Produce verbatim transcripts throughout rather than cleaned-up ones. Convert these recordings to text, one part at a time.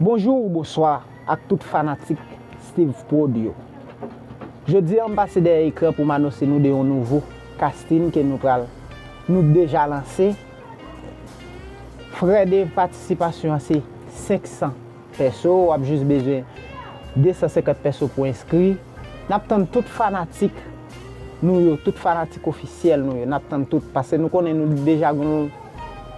Bonjou ou bonswa ak tout fanatik Steve Prod yo. Jodi a m pase dèyè ekran pou m anonse nou de yon nouvo casting ke nou pral, nou deja lanse. Frè de patisipasyon an se senk san pèso, w ap jis bezwen de san senkant pèso pou enskri. N ap tann tout fanatik nou yo, tout fanatik ofisyèl nou yo, n ap tann tout, paske nou konnen nou deja gen yon,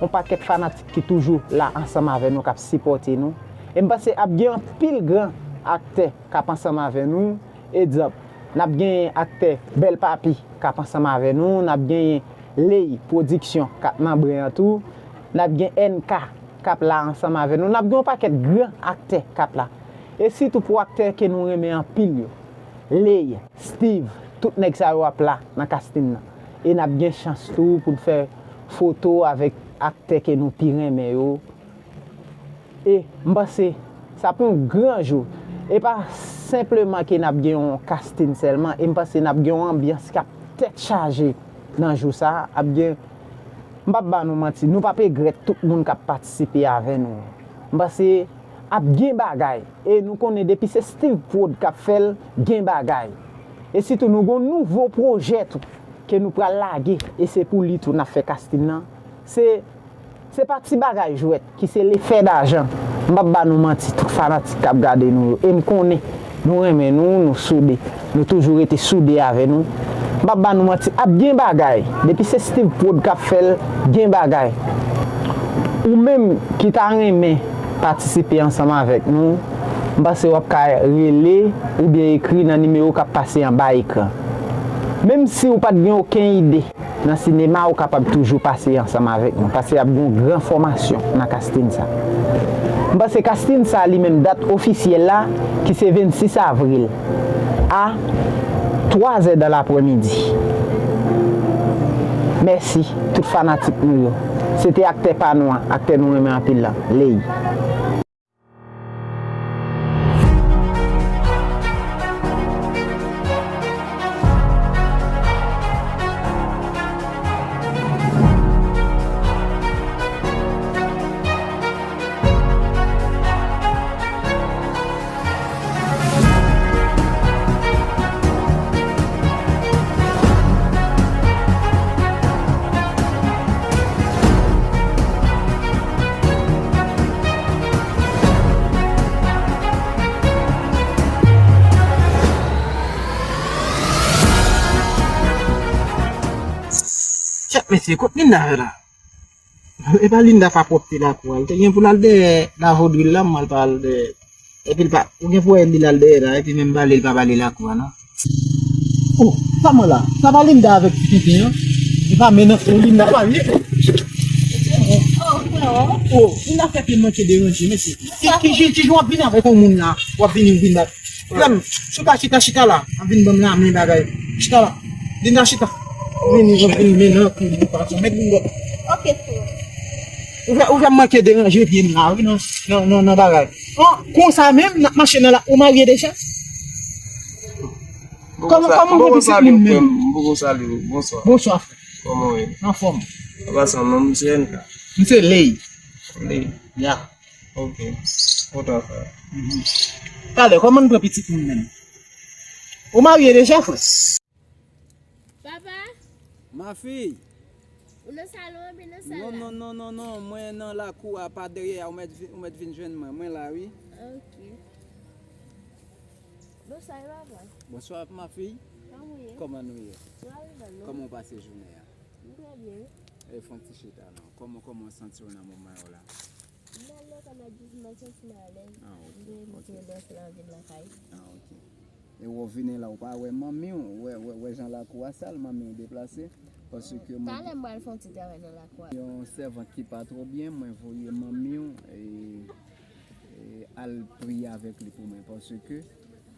yon pakèt fanatik ki toujou la ansanm avè nou, k ap sipòte nou. E m panse ap gen anpil gran aktè k ap ansanm avè nou. Egzanp, n ap genyen aktè Bèl Papi k ap ansanm avè nou, n ap genyen Ley Pwodiksyon k ap nan bren an tou, n ap gen N K k ap la ansanm avè nou, n ap gen yon pakèt gran aktè k ap la. E sitou pou aktè ke nou renmen anpil yo, Ley, Steve, tout nèg sa yo ap la nan casting nan. E n ap gen chans tou pou n fè foto avèk aktè ke nou pi renmen yo. E m panse sa pou yon gran jou. E pa senpleman ke n ap gen yon casting sèlman, e m panse n ap gen yon anbyans k ap tèt chaje nan jou sa a. Ap gen, m p ap ba nou manti, nou p ap regrèt tout moun k ap patisipe avè nou. M panse ap gen bagay. E nou konnen depi se Steve Prod k ap fè l, gen bagay. E sitou nou gen yon nouvo pwojè tou ke nou pral lage, e se pou li tou n ap fè casting nan. Se, se pa ti bagay jwèt ki se Lefè Dajan. M p ap ba nou manti, tout fanatik k ap gade nou yo, e m konnen nou renmen nou, nou soude, nou toujou rete soude avè nou. M p ap ba nou manti, ap gen bagay. Depi se Steve Prod k ap fè l, gen bagay. Ou menm ki ta renmen patisipe ansanm avèk nou, m panse w ap ka rele oubyen ekri nan nimewo k ap pase anba ekran. Menm si w pa t gen okenn ide nan sinema, ou kapab toujou pase ansanm avèk nou, paske ap gen yon gran fòmasyon nan casting sa. M panse casting sa li menm dat ofisyèl la, ki se vennsis avril, a twazè dan laprèmidi. Mèsi tout fanatik nou yo. Se te aktè pa nou an, aktè nou renmen anpil lan, Ley. Kèt mesye, kot Linda ye la? E pa Linda fè pwòpte lakou a. Li te gen pou l al dèyè lavodril la, m al pa al dèyè. Epi l pa, ou gen pou wè li l al dèyè la, epi menm pale, li pa pale lakou a, non. Oh, sa mwen la. Sa pa Linda avèk ti tenten an? E pa men non, oh, Linda pa li. Oh, Linda fè pye manke deranje, mesye. Ki, ki, ki, ki jan w ap vin avèk yon moun la? W ap vini, w vin la. Frè m, chita, chita, chita la. Ap vin ban m lamen bagay. Chita la. Linda, chita. Vini, vini, vini, vini, vini, vini, vini, vini. Ok, frè. Ou fè, ou fè m manke deranje pye m la, wi, nan, nan, nan, nan bagay. An, konsa menm, n ap mache nan la, ou marye deja? Kòman, kòman w gen pitit moun menm? M poko salye w, frè m. M poko salye w. Bonswa. Bonswa, frè. Kòman w ye? Anfòm. Apa sa, non, m se N K. M se Ley. Ley. Ya. Ok. Kontan, frè. Mhm. Talè, kòman n pran pitit moun menm? Ou marye deja, frè? Papa? Ma fille. Ou nan salon an, oubyen nan sal la? Non, non, non, non, non. Mwen nan lakou a, pa dèyè a. Ou mèt vin, ou mèt vin jwenn mwen. Mwen la, wi. Ok. Bonswa, papa. Bonswa, ma fille. Kòman w ye? Kòman nou ye? Nou arive, non? Kòman w pase jounen an? M trè byen, wi. E, fè yon ti chita, non. Kòman, kòman w santi w nan moman yo la? M nan lokal la, jis mwen santi m alèz. Ah, ok, ok. M gen ti anbyans la, vin lakay. Ah, ok. E w vini la, ou pa wè manmi w, wè, wè, wè jan lakou a sal, manmi w deplase, paske mwen... Talè m pral fè yon ti travay nan lakou a. Yon sèvant ki pa twò byen, mwen voye manmi w, e, e, al priye avèk li pou mwen, paske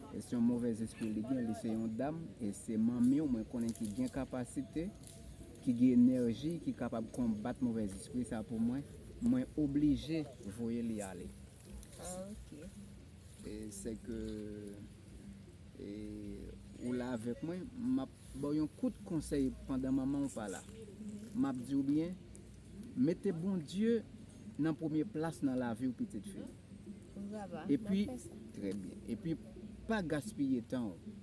e se yon movèzespri li gen, li se yon dam, e se manmi w, mwen konnen ki gen kapasite, ki gen enèji, ki kapab konbat movèzespri sa pou mwen, mwen oblije voye li ale. Ah, ok. E se ke, e, ou la avèk mwen, m ap ba w yon kout konsèy pandan manman w pa la. M ap di w byen, mete Bondye nan premye plas nan lavi w, pitit fi m. Papa, Epi, m ap fè sa. Trè byen. Epi, pa gaspiye tan w.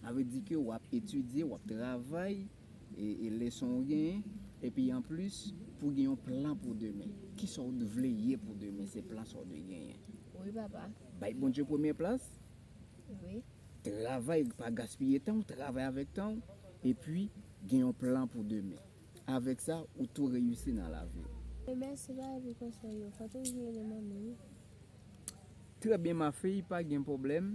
Sa vle di ke w ap etidye, w ap travay, e, e leson w genyen, epi anplis, pou gen yon plan pou demen. Kisa w vle ye pou demen, se plan sa w dwe genyen. Wi, papa. Bay Bondye premye plas, Wi. travay, pa gaspiye tan w, travay avèk tan w, epi gen yon plan pou demen. Avèk sa, ou tou reyisi nan lavi w. E mèsi, papa, pou konsèy yo. Fò toujou rele manmi, wi. Trè byen, ma fille, pa gen pwoblèm.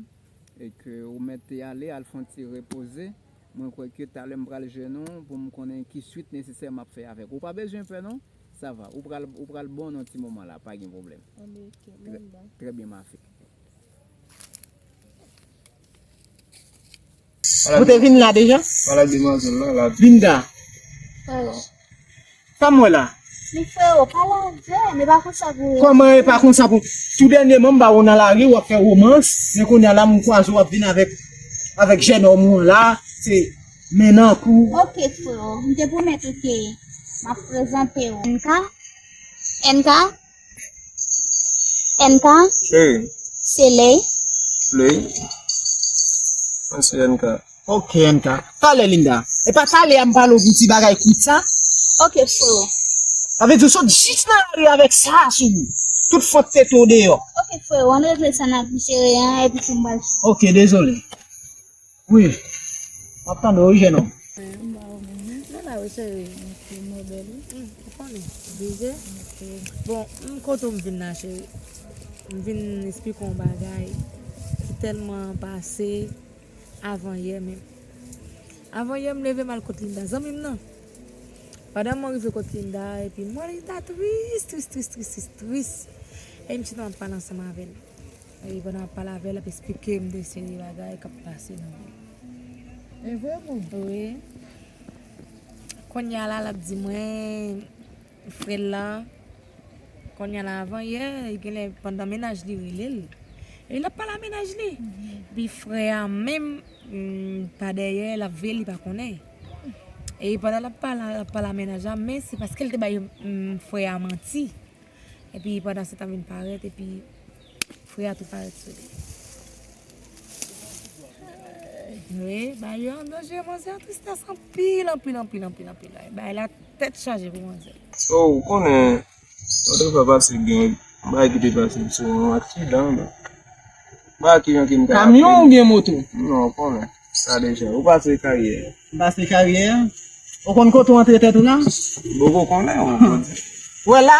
E ke ou mèt te ale, al fè yon ti repoze. Mwen kwè ke talè m pral jwenn ou pou m konnen ki swit nesesè m ap fè avèk ou. Ou pa bezwen pè non. Sa va. Ou pral, ou pral bon nan ti moman la, pa gen pwoblèm. Anben, ok, Linda. Trè byen, ma fille. Ou te vin la deja? Pale ak demwazèl la, la. Linda. Sa m wè la? Men freo, pale avè m, e pa konsa pou. Kòman e pa konsa pou? Tou dènyèman, m ba w nan lari, w ap fè womans, men kounye a la, m kwaze w ap vin avèk, avèk jènòm ou an la, se men nan kou. Ok, freo, m te pwomèt ou ke m ap prezante w. N K? N K? N K? Cheri. Se lè. Lè. Mwen se N K. Ok, N K. Talè, Linda. E pa talè a m pale w pou ti bagay kout sa? Ok, freo. Sa vle di w sot jis nan lari avèk sa sou ou. Tout fòt tete w deyò. Ok, freo, ann regle sa n ap jere an, epi pou m pral. Ok, dezole. Wi. M ap tande w, wi, jènòm. Mwen la wi cheri, mwen se modèl wi. Ou konnen, deja. Bon, m kote w m vin la cheri. M vin esplike w yon bagay ki tèlman pase avan yè menm. Avan yè m leve m al kot Linda, zanmi m nan. Pandan mwen rive kot Linda, epi m wè Linda tris, tris, tris, tris, tris, tris. E m chita m ap pale ansanm avè l. E pandan m ap pale avè l, l ap esplike m de seri bagay k ap pase nan vi l. E vre pou? Wi. Kounye a la, l ap di mwen, frè l la, kounye a la, avan yè, genlè pandan mennaj li rele l. E l ap pale a mennaj li. Epi frè a menm, mm, pa dèyè, l ap veye, li pa konnen. E pandan l ap pale, l ap pale a mennaj la, men se paske l te bay, mm, frè a manti. Epi pandan se tan vin parèt, epi frè a tou parèt sou li. Wi, bagay yo an danje, manzè an tristès anpil, anpil, anpil, anpil, anpil. Bagay la tèt chaje pou manzè. So, ou konnen, lòt fwa pase gen yon bagay ki te pase sou yon aksidan, men. Ba ki jan ki m ka Kamyon oubyen moto? Non, ou konnen. Sa deja. Ou pase karyè. M pase karyè. Ou konn kote w antre tèt ou la? Boko konnen, ou konnen. Wè la?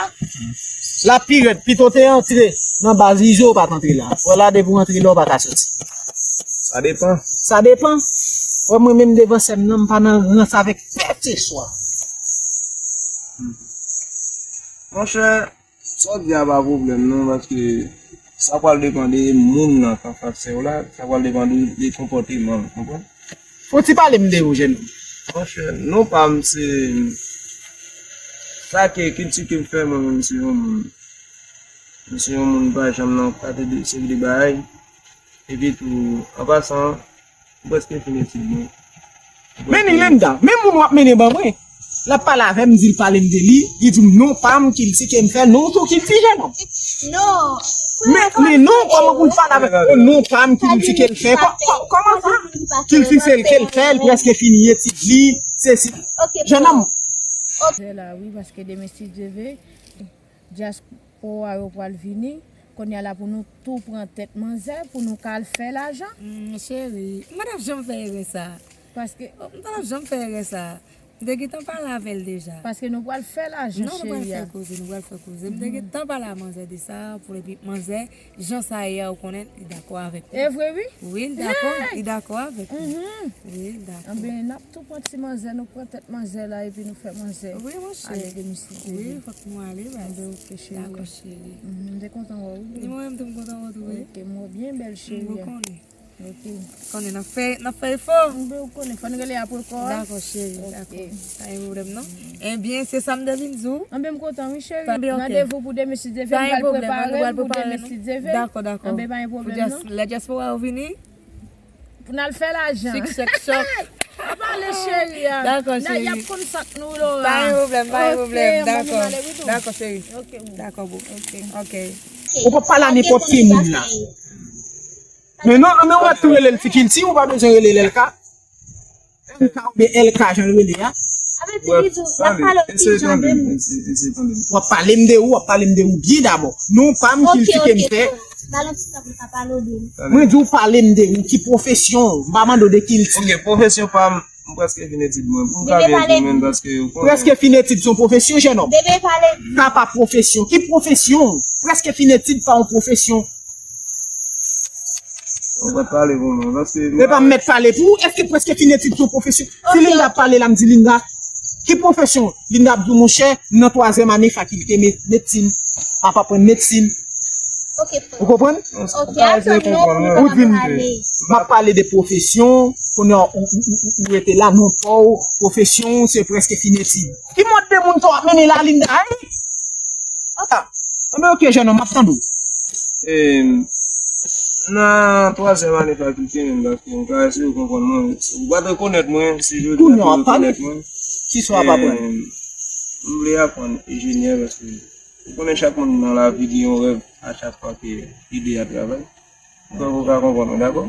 La pi rèd, pito te antre nan baz Izo ou pa t antre la. Wè la depi w antre la ou pa ka soti. Sa depan. Sa depan. Wè mwen menm devan sè m nan, m pa nan rans avèk pèseswa. Monchè, sa w di a pa pwoblèm non, paske sa pral depann de moun nan k anfas sè w la, sa pral depann de, de konpòteman l, konprann? Fò ti pale m de ou, jèn. Monchè, non pa m se, sa ke kilti ke m fè, mwen menm se yon moun. M se yon moun pa janm nan kate de seri de bagay. Epi tou, an pasan, m prèske fin etid mwen. Men ni Linda, men moun w ap mennen ban mwen. L ap pale avè m, di l pale m de li, li di m non pa m kilti ke m fè, non tou kilti jènòm. Non. Men, men non, kòman pou l pale avè m, non pa m kilti ke l fè, kò- kò- kòman sa? Kilti se l ke l fè, l prèske fini etid li, se si. Jènòm. Se la wi, paske demen si Dye ve, dyaspora yo pral vini. Kounye a la pou nou tou pran tèt manzè, pou nou ka al fè lajan. Mm, cheri, m pa t ap janm fè erè sa. Paske, Oh, m pa t ap janm fè erè sa. M te gentan pale avè l deja. Paske nou pral fè lajan, Non, nou pral cheri fè a. koze, nou pral fè koze. M te gentan pale a manzè de sa, pou epi manzè, jan sa ye a, ou konnen, li dakò avèk mwen. E vre wi? Wi, li dakò, li dakò avèk mwen. Wi, li dakò. Anben, n ap tou pran ti manzè, nou pran tèt manzè la, epi nou fè manzè Wi, monchè. Ale demen si Dye Wi, ve. Fòk nou ale, baz. Anben, ok, cheri. Dakò, cheri. Mhm, m te kontan wè w wi. Ni mwen menm tou m kontan retwouve. Ok, m wè w byen bèl, cheri Ou a. konnen. Ok. Konnen n ap fè, n ap fè efò. M byen, ou konnen, fò n rele apre kò a. Dakò, cheri, Ok. dakò. Pa gen pwoblèm non. Ebyen, se sa m te vin di w. Anben, m kontan wi, cheri. Anben, ok. Randevou pou demen si Dye ve, Pa m gen pral pwoblèm, prepare nou pral m pou prepare demen nou. Si Dye ve. Dakò, dakò. Anben, pa gen Pou pwoblèm dyas- non. Lè dyaspora yo vini, Pou n al fè lajan. Chik, chèk, chòk. A pale cheri a. Dakò, N a- cheri. Y ap konn sa k nou, Lora. Pa gen pwoblèm, pa gen Ok, pwoblèm. anben, Dakò. ale wi, tou. Dakò, cheri. Ok, boo. Dakò, boo. Ok. Ok. Ou p ap pale a nenpòt ki moun la. Men non, men ou mèt tou rele l Ti Kilti, ou pa bezwen rele l L K. M K oubyen L K, jan l rele a. Brèf, pale, eseye tande m, eseye tande m. W ap pale m de ou, w ap pale m de ou byen dabò. Non pa m, kilti ke m fè. Mwen di w pale m de ou, ki pwofesyon w? M pa mande w de kilti. Ok, pwofesyon pa m, m prèske fin etid mwen. Pou m ka byen di w menm, paske ou konnen. Prèske fin etid se yon pwofesyon, jennonm? Sa pa pwofesyon. Ki pwofesyon w? Prèske fin etid pa yon pwofesyon. Ou mèt pale pou mwen, paske. E pa m mèt pale pou ou, èske prèske fin etid se yon pwofesyon? Si Linda ap pale la, m di Linda, ki pwofesyon w? Linda ap di w, monchè, m nan twazyèm ane fakilte me- medsin. M ap aprann medsin. Ou konprann? Ou di m, m ap pale de pwofesyon, kounye a ou, ou, ou, ou rete la, non pa w, pwofesyon w, se prèske fin etid. Ki mòd de moun sa w ap mennen la, Linda? Anben, ok, jennonm, m ap tande w. Nan twazyèm ane fakilte menm, paske m ka eseye w konprann mwen. Ou pa t rekonèt mwen, si jodi a ou rekonèt mwen. Kisa w ap aprann? M vle aprann enjenyè, paske ou konnen chak moun nan lavi gen yon rèv a chak fwa ke ide a travay. Donk ou ka konprann mwen, dakò?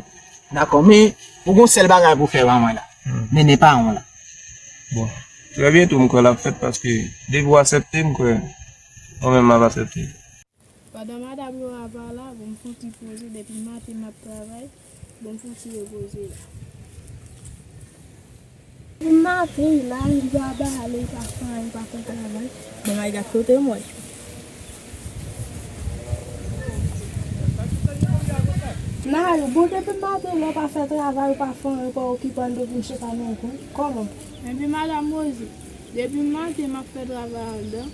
Dakò, men ou gon sèl bagay pou fè ba mwen la. Mennen paran w la. Bon. Trè byento m kwè l ap fèt paske depi w aksepte m kwè mwen menm m ap aksepte. Pandan madanm Lora pa la, bon m fouti poze depi maten m ap travay, bon m fouti repoze la. Depi maten la, li pa bale, li pa fè anyen, li pa fè travay. Bon, may gad kote m wè. Nayou, bon depi maten lè w pa fè travay, ou pa fè anyen, ou pa okipe anndan, vin chita nan yon kwen. Kòman? Enben madanm Rosie, depi maten m ap fè travay anndan,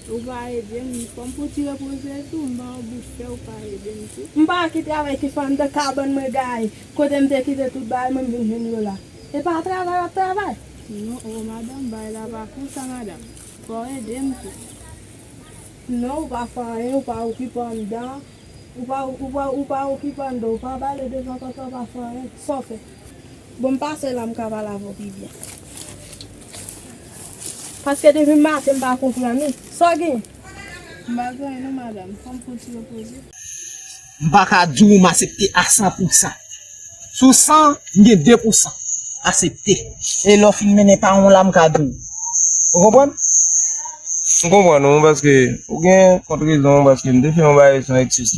ou pa ede m, fò m fouti repoze tou, m pa yon bout fè, ou pa ede m tou. M pa ki travay ki fè anndan kabann mwen gaye, kote m te kite tout bagay mwen, m vin jwenn yo la. E pa travay w ap travay? Non, o madanm, bagay la pa konsa, madanm. Fò w ede m tou. Non, ou pa fè anyen, ou pa okipe anndan. Ou pa, ou pa, ou pa okipe anndan, ou pa bale devan kòkè, ou pa fè anyen. Sa w fè? Bon, m pase la, m ka pale avè w pi byen. Paske depi maten, m pa konprann ou. Sa w gen? M pa gen anyen non, madanm. Fò m fouti repoze. M pa ka di w m aksepte a san pou san. Sou san, m gen de pou san aksepte. E lè w fin mennen paran w la, m ka di w. Ou konprann? M konprann ou, paske ou gen kont rezon w, paske m te fè yon bagay sou yon eksis.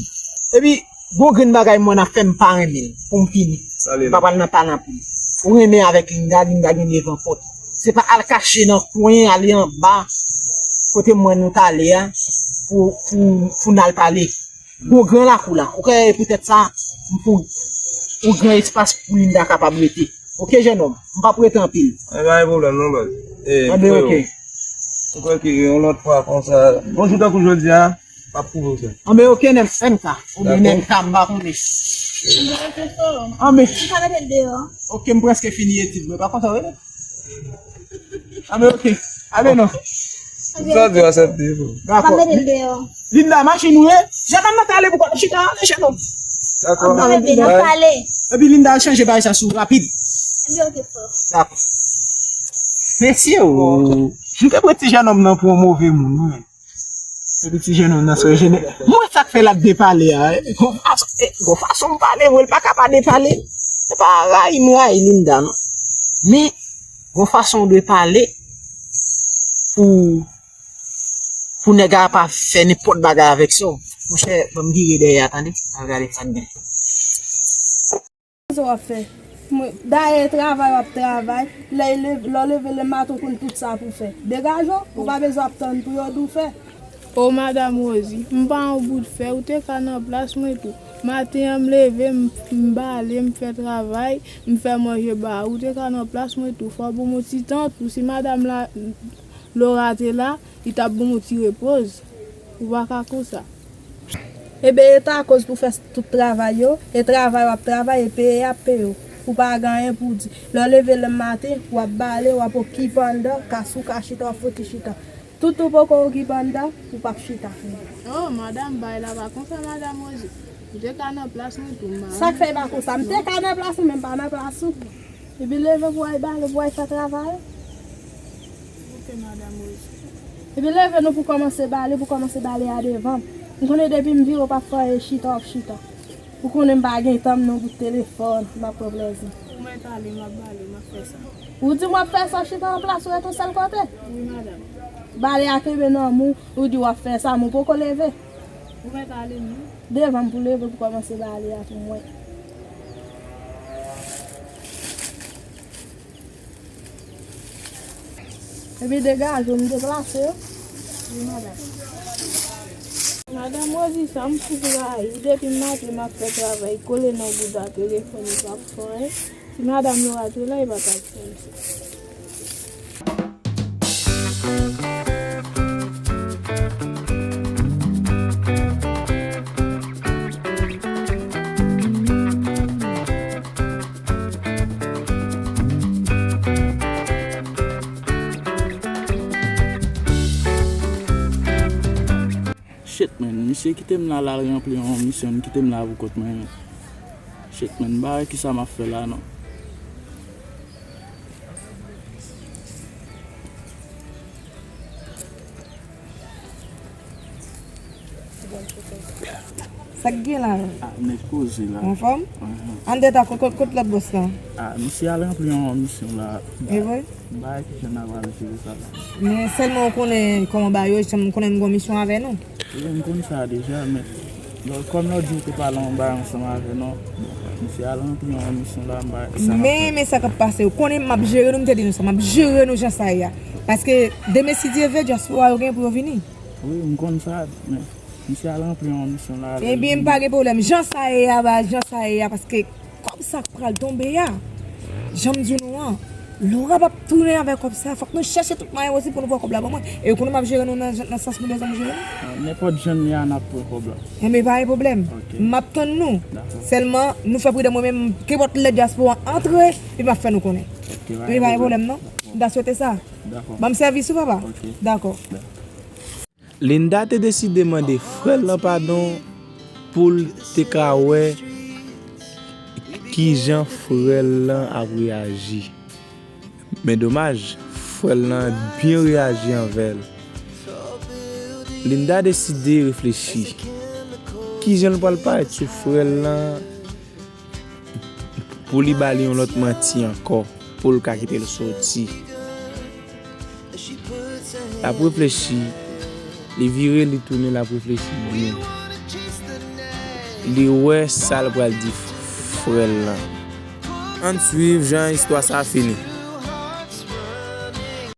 Epi, gon grenn bagay m wè n ap fè, m pa renmen l. Pou m fini. M pa pral nan pale anpil. Ou renmen avèk Linda, Linda gen devan pòt. Se pa al kache nan kwen, ale anba, kote m wè nou t ale a, pou, pou, pou n al pale. Gon gran lakou la. Ou kwè e poutèt sa, m pou yon gran espas pou Linda kapab rete. Oke, jennonm, m p ap rete anpil. E pa gen pwoblèm non, baz. E, Anben, oke. M kwè ke yon lòt fwa konsa, yon jou tankou jodi a, m ap pwouve w sa. Anben, oke, M K. Oubyen M K, m pa konnen. Anben. M ka mete l deyò. Oke, m prèske fini etid mwen. Pa konsa, wi. Anben, oke. Ale non. Sa di w aksepte tou. Dakò. Linda, machin ou ye? Jennonm nan t ale pou kò l chita, ale jennonm. Dakò. Anben, n ap pale. Epi Linda al chanje bagay sa sou rapid. Dakò. Mesye o, m te pran ti jennonm nan pou yon move moun, wi. Epi ti jennonm nan se jene. Mwen sa k fè l ap depale a, gon fason, gon fason m pale, mwen l pa ka pa depale. Se pa rayi m rayi Linda non. Men, gon fason w dwe pale pou, pou nèg la pa fè nenpòt bagay avèk sa w. Monchè, ban m vire dèyè a, tande, al gade sa k gen. Sa w ap fè? Dayè, e travay w ap travay, lè w leve lè maten, ou konn tout sa pou w fè. Degaje w, ou pa bezwen ap tann pou yo di w fè. O madanm Rosie, m pa yon bout fè, ou te ka nan plas mwen tou. Maten an, m leve, m bale, m fè travay, m fè manje ba ou, ou te ka nan plas mwen tou. Fò w ban m yon ti tan tou, si madanm la, Lora te la, li t ap ban m yon ti repoz. Ou pa ka konsa. Ebyen, e ta akoz pou fè tout travay yo, e travay w ap travay, e peye y ap peye w. Ou pa gen anyen pou w di. Lè w leve lè maten, w ap bale, w ap okipe anndan, ka sou ka chita, w ap fouti chita. Tout ou poko okipe anndan, ou p ap chita. Oh, madanm, bagay la pa konsa, madanm Rosie. Ou te ka nan plas mwen tou, m pa. Sa k fè pa konsa? M te ka nan plas ou, men m pa nan plas ou. Epi leve pou w al bale, pou w al fè travay ou. Ok, madanm Rosie. Epi leve non pou kòmanse bale, pou kòmanse bale a devan m. M konnen depi m vire w p ap fè anyen, chita w ap chita. Ou konnen m pa gen tan m nan bout telefòn, m ap pran plèzi. Ou mèt ale, m ap bale, m ap fè sa. Ou di m w ap fè sa, chita nan plas ou ret yon sèl kote? Wi, madanm. Bale a kenbe nan men w, ou di w ap fè sa, men w poko leve. Ou mèt ale, non? Devan m pou leve pou kòmanse bale a pou mwen. Epi degaje w, m deplase yo. Wi, madanm. Madanm Rosie, sa m fout rayi. Depi maten m ap fè travay, kole nan bouda telefòn, li p ap fè anyen. Si madanm Laura te la, li pa t ap fè m sa. Shit, man, misye kite m la, l al ranpli yon misyon, li kite m la pou kont mwen, man. Shit, man, m pa wè kisa m ap fè la, non. Sa k gen la? Ah, nèg koze la. Anfòm? Anhan. Ann deta, kot, kot, kot lòt bòs la? Ah, misye al ranpli yon misyon la. E vre? M pa wè kijan n a pral jere sa la. Men sèlman ou konnen kòman bagay yo, jan m konnen m gen yon misyon avè nou. Wi, m konn sa deja, men lò, kòm lòt jou ou te pale yon bagay ansanm avè nou, bon, misye al ranpli yon misyon la, m pa wè kisa n ap fè. Men, men sa k ap pase, ou konnen m ap jere nou, m te di nou sa, m ap jere nou jan sa ye a. Paske demen, si Dye vle, dyaspora yo gen pou yo vini. Wi, m konn sa, men misye al ranpli yon misyon la. Ebyen, m pa gen pwoblèm. Jan sa ye a, ba, jan sa ye a, paske kòb sa k pral tonbe a, jan m di nou an, Laura p ap tounen avèk kòb sa. Fòk nou chèche tout mwayen posib pou nou pran kòb la ban mwen. E ou konnen m ap jere nou nan, nan sans nou bezwen m jere nou. Ah, nenpòt jan n ye a, n ap pran kòb la. Enben, pa gen pwoblèm. Ok. M ap tann nou. Dakò. Sèlman, nou fè pridan, mwen menm, kenpòt lè dyaspora antre, epi m ap fè nou konnen. Ok, pa gen pwoblèm. Epi pa gen pwoblèm, non. Dakò. M ta swete sa. Dakò. Ban m sèvis ou, papa. Ok. Dakò. Dakò. Linda te deside mande frè l lan padon pou l te ka wè kijan frè l lan ap reyaji. Men domaj, frè l lan byen reyaji anvè l. Linda deside reflechi kijan l pral parèt sou frè l lan pou li ba li yon lòt manti ankò, pou l ka kite l soti. L ap reflechi, li vire, li tounen, l ap reflechi byen. Li wè sa l pral di frè l lan. Ann swiv jan istwa sa a fini.